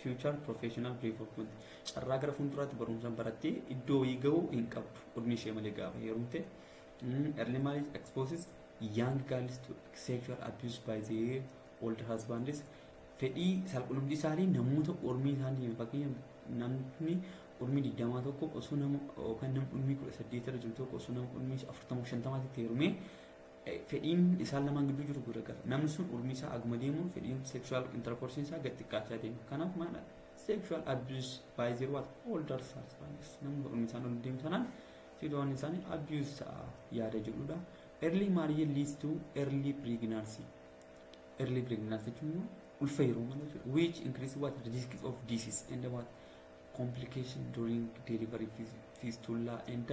future professional development. Carraa gara fuulduraatti barumsaan barattee iddoo wayii gahuu hin qabdu umrii ishee malee gaafa heerumte. Early marriage exposes young girls to sexual abuse by their older husbands. Fedhii saalqunnamtii isaanii namoota umrii isaanii, fakkeenyaaf namni umrii 20 tokko osoo nama yookaan namni umrii 18 irra jiru tokko osoo nama umrii 40 50tti heerumee, fedhiin isaan lamaan gidduu jiru guddaa. Namni sun umrii isaa aguma deemuun fedhiin sexual intercourse isaa gad xiqqaachaa deema. Kanaaf maal, sexual abuse by their what older husbands, namni umrii isaan ol deemu sanaan sexual isaanii abuse ta'a yaada jedhudha. Early marriage leads to early pregnancy. Early pregnancy jechuun immoo ulfa yeroo malee jechuudha, which increase what risk of disease and what complication during delivery, fistula and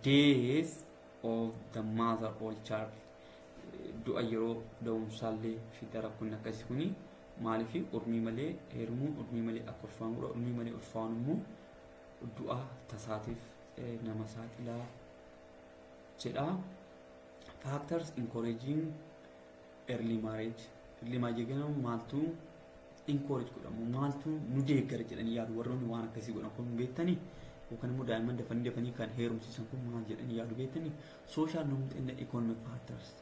death of the mother or child. Du'a yeroo da'umsaallee fida rakkoon akkasii kuni. Maaliif urmii malee heerumuun urmii malee akka ulfaa'an godha. Urmii malee ulfaa'an immoo du'a tasaatiif nama saaxilaa jedha. Factors encouraging early marriage. Early marriage jedhamu maaltu encourage godhamu, maaltu nu deeggara jedhanii yaadu warroonni waan akkasii godhan kun beektanii, yookaan immoo daa'imman dafanii dafanii kan heerumsiisan kun maal jedhanii yaadu beektanii? Social norms and economic factors.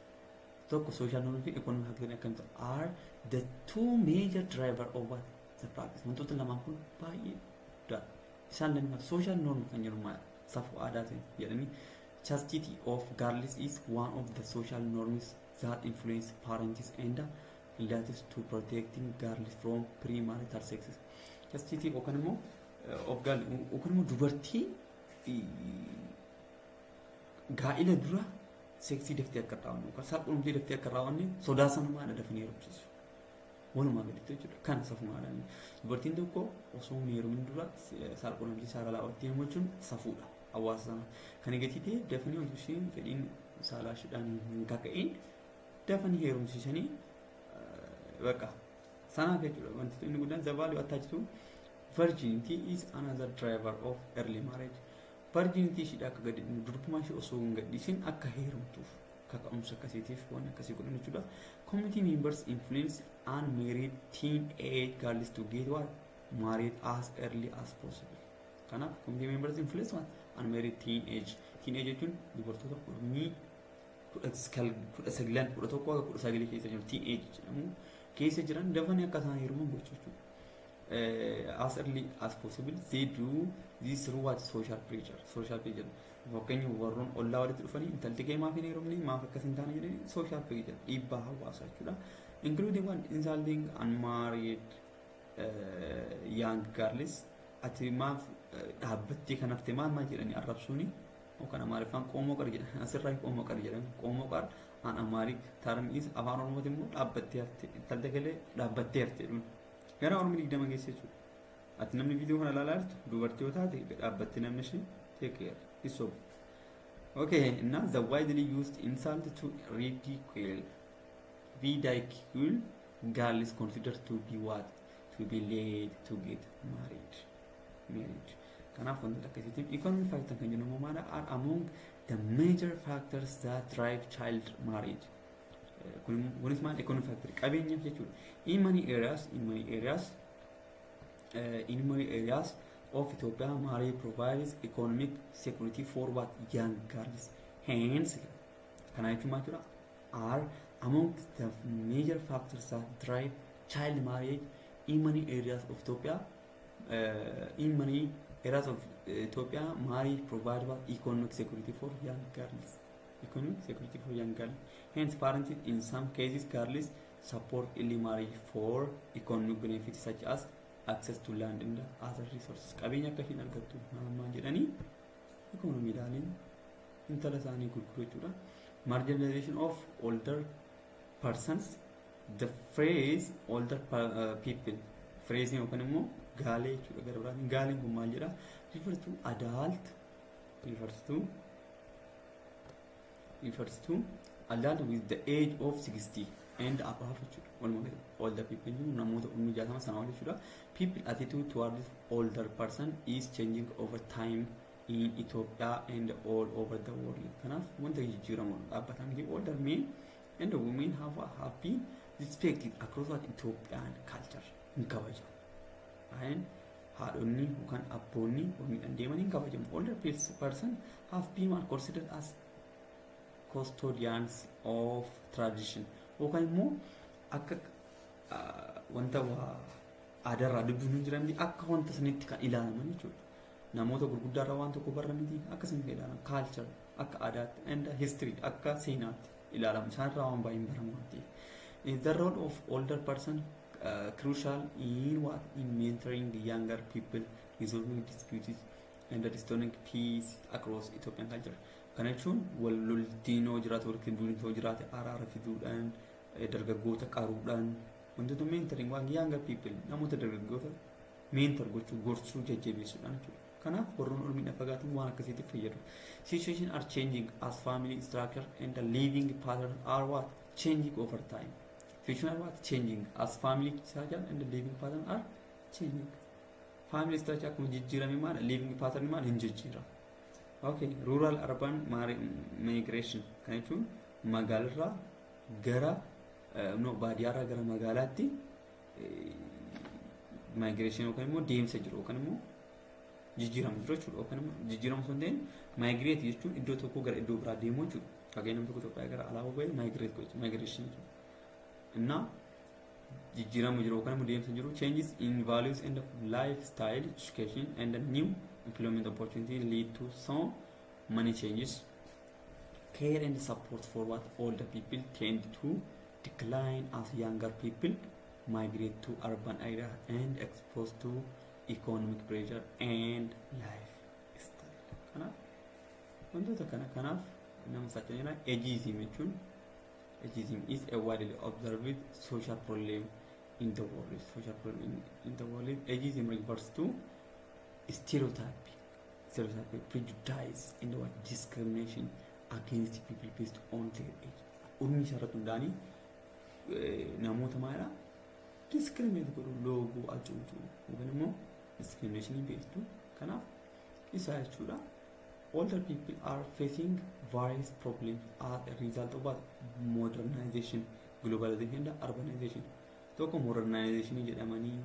Tokko, social norms fi economic factors akkamitti are the two major driver of what the practice. Wantoota lamaan kun baay'ee guddaadha. Isaan lamaan social norm kan jedhu maal, safuu aadaa ta'e jedhanii. Chastity of girls is one of the social norms that influence parents and relatives to protecting girls from premarital sex. Chastity yookaan immoo of girl yookaan immoo dubartii gaa'ila dura seksii daftee akka raawwanne yookaan saalqunnamtii daftee akka raawwanne sodaa sana maadha dafanii heerumsiisu. Walumaa gaditti jechuudha. Kana safumaadhaan. Dubartiin tokko osoo hin heerumin dura saalqunnamtii saalaa raawwattee jechuun safuudha hawaasa sana. Kan gatii ta'e dafanii osoo isheen fedhiin saalaa isheedhaan hin kaka'in dafanii heerumsiisanii bakka sanaaf jechuudha. Wanti inni guddaan the value attached to virginity is another driver of early marriage. Virginity isheedha akka gadi durbummaa ishee osoo hin gadhiisin akka heerumtuuf kaka'umsa akkasiitiif waan akkasii godhan jechuudha. Community members influence unmarried teenage girls to get what married as early as possible. Kanaaf community members influence what unmarried teenage. Teenage jechuun dubartoota umrii 19, 11 akka 19 keessa jiru teenage jedhamu keessa jiran dafanii akka isaan heeruman gochuu jechuudha. As early as possible. They do this through what? Social pressure. Social pressure, fakkeenya warroon ollaa walitti dhufanii intalti kee maaf hin heerumne, maaf akkas hin taane jedhanii, social pressure, dhiibbaa hawaasaa jechuudha, including one insulting unmarried young girls. Ati maaf dhaabbattee kan hafte, maal maal jedhanii arrabsuuni, yookaan Amaariffaan "ቆሞ ቀር" jedhan. Asirraa "ቆሞ ቀር" jedhan. "ቆሞ ቀር" an Amharic term is afaan Oromooti immoo dhaabbattee hafte, intalti galee dhaabbattee hafte jedhuun gara Oromoo 20 geesse jechuudha. Ati namni viidiyoo kana ilaalaa jirtu dubartii yoo taate dhaabbattee namni ishee, take care, isobu. Okay, now the widely used insult to ridicule girl is considered to be what? To be late to get married. Married. Kanaaf wantoota akkasiitiin economic factor kan jennu maala are among the major factors that drive child marriage. Kunis maal, economic factor, qabeenyaaf jechuudha. In many areas of Ethiopia, marriage provides economic security for what? Young girls. Hence, kana jechuun maal jechuudha? Are among the major factors that drive child marriage in many areas of Ethiopia. In many areas of Ethiopia, marriage provides what? Economic security for young girls. Economic security for young girls. Hence, parents in some cases girls support early marriage for economic benefits such as access to land and other resources. Qabeenya akka isheen argattu maal jedhanii ikoonomiidhaan intala isaanii gurguru jechuudha. Marginalization of older persons. The phrase older people, phrase yookaan immoo gaalee jechuudha gara biraatiin. Gaaleen kun maal jedha? Refers to adult, refers to adult with the age of 60 and above jechuudha. Walumaa galatti older people jechuun namoota umrii 60 sanaa ol jechuudha. People attitude towards older person is changing over time in Ethiopia and all over the world. Kanaaf wanta jijjiiramu dhaabbataa miti. Older men and women have been respected across what? Ethiopian culture. Hin kabajamu. Ayin haadhonni yookaan abboonni umriidhaan deeman hin kabajamu. Older person have been considered as custodians of tradition yookaan immoo akka wanta waa aadaarraa dubbiin hin jiran akka wanta sanitti kan ilaalaman jechuudha. Namoota gurguddaarraa waan tokko barra miti, akka sanitti kan ilaalaman, culture akka aadaatti and history akka seenaatti ilaalamu, isaanirraa waan baay'een baramu waan ta'eef. The role of older person crucial in what? In mentoring younger people, resolving disputes and restoring peace across Ethiopian culture. Kana jechuun wal loltiin yoo jiraate, walitti bu'iinsi yoo jiraate, araara fiduudhaan, dargaggoota qaruudhaan, wantoota mentoring waan younger people, namoota dargaggoota mentor gochuu, gorsuu, jajjabeessuudhaan jechuudha. Kanaaf warroon umriidhaan fagaatan waan akkasiitiif fayyadu. Situation are changing as family structure and the living pattern are what? Changing over time. Future what? Changing as family structure and the living pattern are changing. Family structure akkuma jijjiirame maal living pattern maal hin jijjiira. Okay, rural urban migration kan jechuun magaalarraa gara, no, baadiyyaarraa gara magaalaatti migration yookaan immoo deemsa jiru yookaan immoo jijjiirama jiru jechuudha, yookaan immoo jijjiirama osoo hin ta'in migrate jechuun iddoo tokkoo gara iddoo biraa deemuu jechuudha. Fakkeenya, namni tokko Itoophiyaa gara alaa bahee migrate gochuu, migration jechuudha. Innaa jijjiirama jiru yookaan immoo deemsa jiru, changes in values and lifestyle, education and new employment opportunity lead to so many changes. Care and support for what older people tend to decline as younger people migrate to urban area and exposed to economic pressure and lifestyle. Kanaaf wantoota kana kanaaf nama saaxileera. Ageism jechuun, ageism is a widely observed social problem in the world. Social problem in the world. Ageism refers to stereotype, prejudice and what discrimination against people based on their age. Umrii isaa irratti hundaa'anii namoota maalidha discriminate godhu, looguu, hacuucuu yookaan immoo discrimination beektu. Kanaaf isaa jechuudha. Older people are facing various problems as a result of what? Modernization, globalization and urbanization. Tokko modernization jedhamanii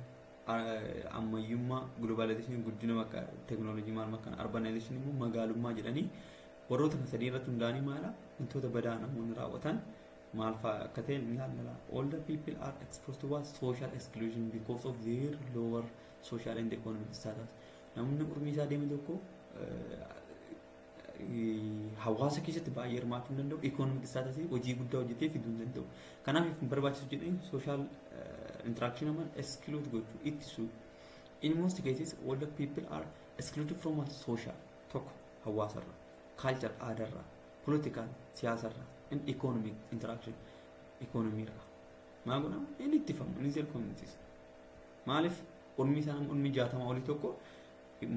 ammayyummaa, globalization guddina bakka teknoolojii maal makkaan, urbanization immoo magaalummaa jedhanii warroota kan sadii irratti hundaa'anii maala wantoota badaa namoonni raawwatan maal fa'aa akka ta'e ni ilaalla. Older people are exposed to what? Social exclusion because of their lower social and economic status. Namni umrii isaa deeme tokko hawaasa keessatti baay'ee hirmaachuu hin danda'u. Economic status hojii guddaa hojjetee fiduu hin danda'u. Kanaaf hin barbaachisu jedhanii social interaction namaan exclude gochuu, ittisuu. In most cases, older people are excluded from what? Social, tokko hawaasarra, culture aadaarra, political siyaasarra, and economic interaction economy irra. Maal godhama? Inni ittifamu inni their communities. Maaliif umrii isaa nama umrii 60 olii tokko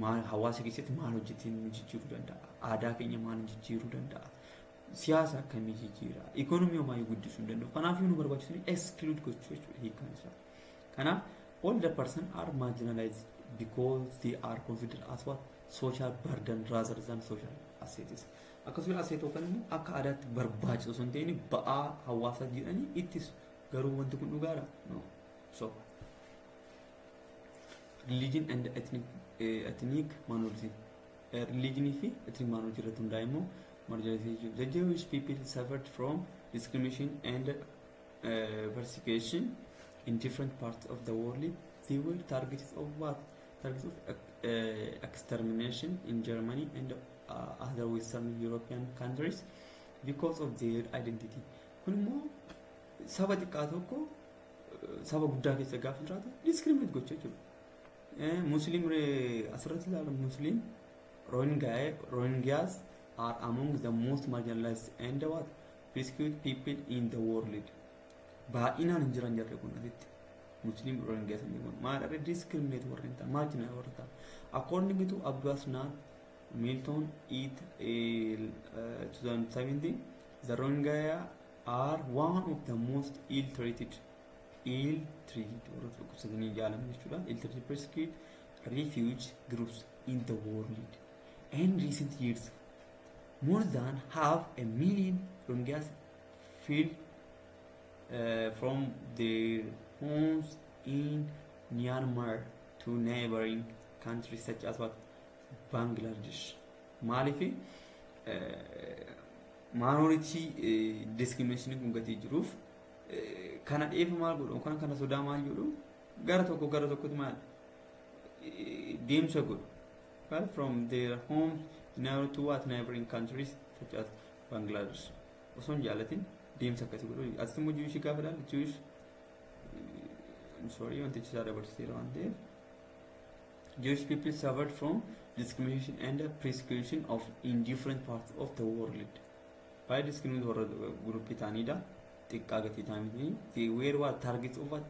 maal hawaasa keessatti maal hojjetee nu jijjiiruu danda'a? Aadaa keenya maal jijjiiruu danda'a? Siyaasa akkamii jijjiira? Economy homaayyuu guddisuu hin danda'u. Kanaaf nu barbaachisu exclude gochuu jechuudha hiikkaan isaa. Kanaaf all the person are marginalized because they are considered as what? Social burden rather than social assets. Akkasumas asset yookaan immoo akka aadaatti barbaachisu osoo hin ta'in ba'aa hawaasaa jedhanii ittisu. Garuu wanti kun dhugaadha? No. So religion and ethnic minority, religion fi ethnic minority irratti hundaa'e immoo marginalization. The Jewish people suffered from discrimination and persecution in different parts of the world. They were targets of what? Targets of extermination in Germany and other Western European countries because of their identity. Kun immoo saba xiqqaa tokko saba guddaa keessa gaafa jiraatu discriminate gochuu jechuudha. Muslim asirratti ilaalu, Muslim Rohingyas are among the most marginalized and what? Persecuted people in the world. Baay'inaan hin jiran jarri kun asitti. Muslim Rohingyas hin kun maal irra discriminate warreen ta'an, marginal warra ta'an. According to Abbas Nat Milton et 2017, the Rohingya are one of the most ill-treated warra dhukkubsatanii jaalaman jechuudha. Ill-treated, persecuted refugee groups in the world. In recent years, more than half a million Rohingyas fled from their homes in Myanmar to neighboring countries such as what? Bangladesh. Maaliif minority discrimination kun gatii jiruuf kana dheefa maal godhu yookaan kana sodaa maal godhu gara tokko gara tokkotti maal deemsa godhu. Well, from their homes in order to what? Neighboring countries such as Bangladesh. Osoo hin jaalatin deemsa akkasii godhu. Asitti immoo Jewish gaafa ilaalu, Jewish, sorry, wantichi isaa dabarseera waan ta'eef. Jewish people suffered from discrimination and persecution of in different parts of the world. Baay'ee discriminate warra groupii ta'anidha. Xiqqaa gatii ta'anii. They were what? Targets of what?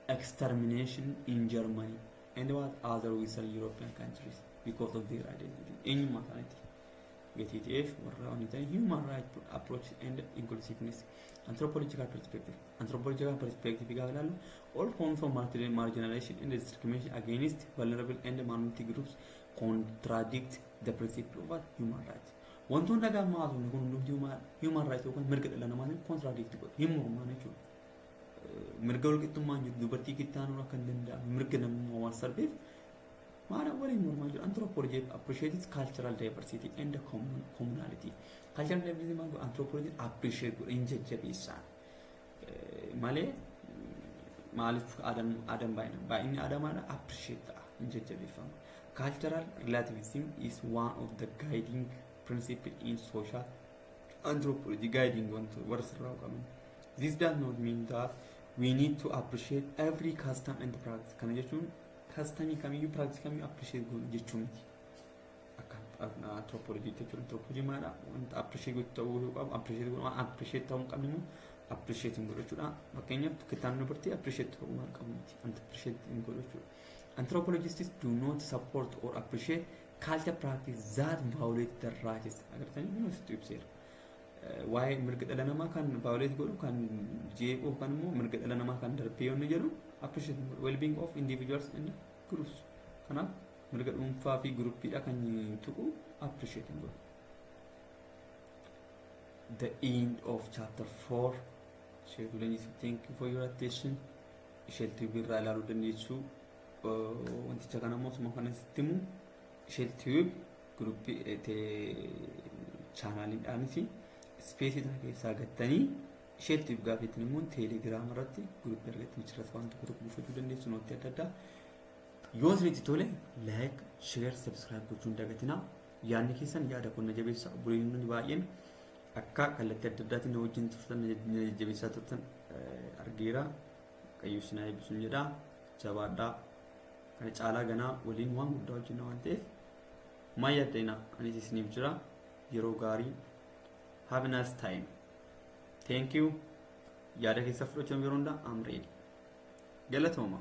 Extermination in Germany and what? Other Western European countries because of their identity. Eenyummaa isaaniiti. Gatii ta'eef warra wanni ta'an human right approach and inclusiveness. Anthropological perspective. Anthropological perspective gaafa ilaallu, all forms of marginalization and discrimination against vulnerable and minority groups contradict the principle of human rights. Wantoonni dhagaa maasofni kun hundumti human rights yookaan mirga dhala namaatiin contradict godhu, hin mormaan jechuudha. Mirga walqixxummaan jiru, dubartii kittaanuun akka hin danda'amne, mirga namummaa waan sarbeef maal waliin mormaa jiru. Anthropology appreciates cultural diversity and communality. Cultural diversity maal godha? Anthropology appreciate godha, hin jajjabeessaan malee. Maaliif aadaan baay'inni aadaa maadha appreciate ta'a, hin jajjabeeffama. Cultural relativism is one of the guiding principle in social anthropology, guiding wanta warra sirraa qaban. This does not mean that we need to appreciate every custom and practice. Kana jechuun customii kamiyyuu, practice kamiyyuu appreciate goonu jechuu miti. Akka anthropology jechuudha. Anthropology maadha? Wanta appreciate gochuu ta'uu qabu appreciate godhu, waan appreciate ta'uu hin qabne immoo appreciate hin godhu jechuudha. Fakkeenyaaf, kitaabni dubartii appreciate ta'uu waan qabu miti. Appreciate hin godhu jechuudha. Anthropologists do not support or appreciate culture practice that violate the rights. Agartanii, kun asitti ibseera. Waa'ee mirga dhala namaa kan violate godhu, kan jeequ yookaan immoo mirga dhala namaa kan darbee yoonni jedhu appreciate godhu. Well-being of individuals and groups. Kanaaf mirga dhuunfaa fi groupiidha kan tuqu appreciate godhu. The end of chapter 4. Sheetu Leenjisuu, thank you for your attention. Isheetti birraa ilaaluu dandeessu. Wanticha kana immoo osuma kana sitti himu, Isheetti groupii channeliidhaanis spaceii kana keessaa gattanii isheetti gaafettiin immoo Telegram irratti groupii argattanii achirratti waan tokko tokko buufachuu dandeessu, noteii adda addaa. Yoo isinitti tole, like, share, subscribe gochuun dagatinaa. Yaadni keessan yaada qonna jabeessa. Obboleeyyiin baay'een akka kallattii adda addaatiin na wajjin turtan, na jajjabeessaa turtan argeera. Qayyuu sinaa eebbisuun jedha. Jabaadhaa. Kana caalaa ganaa waliin waan guddaa hojjenna waan ta'eef maal yaaddeenaa, anis isiniif jira. Yeroo gaarii. Have a nice time. Thank you. Yaada keessa fudhachuun yeroo hundaa I'm ready. Galatooma.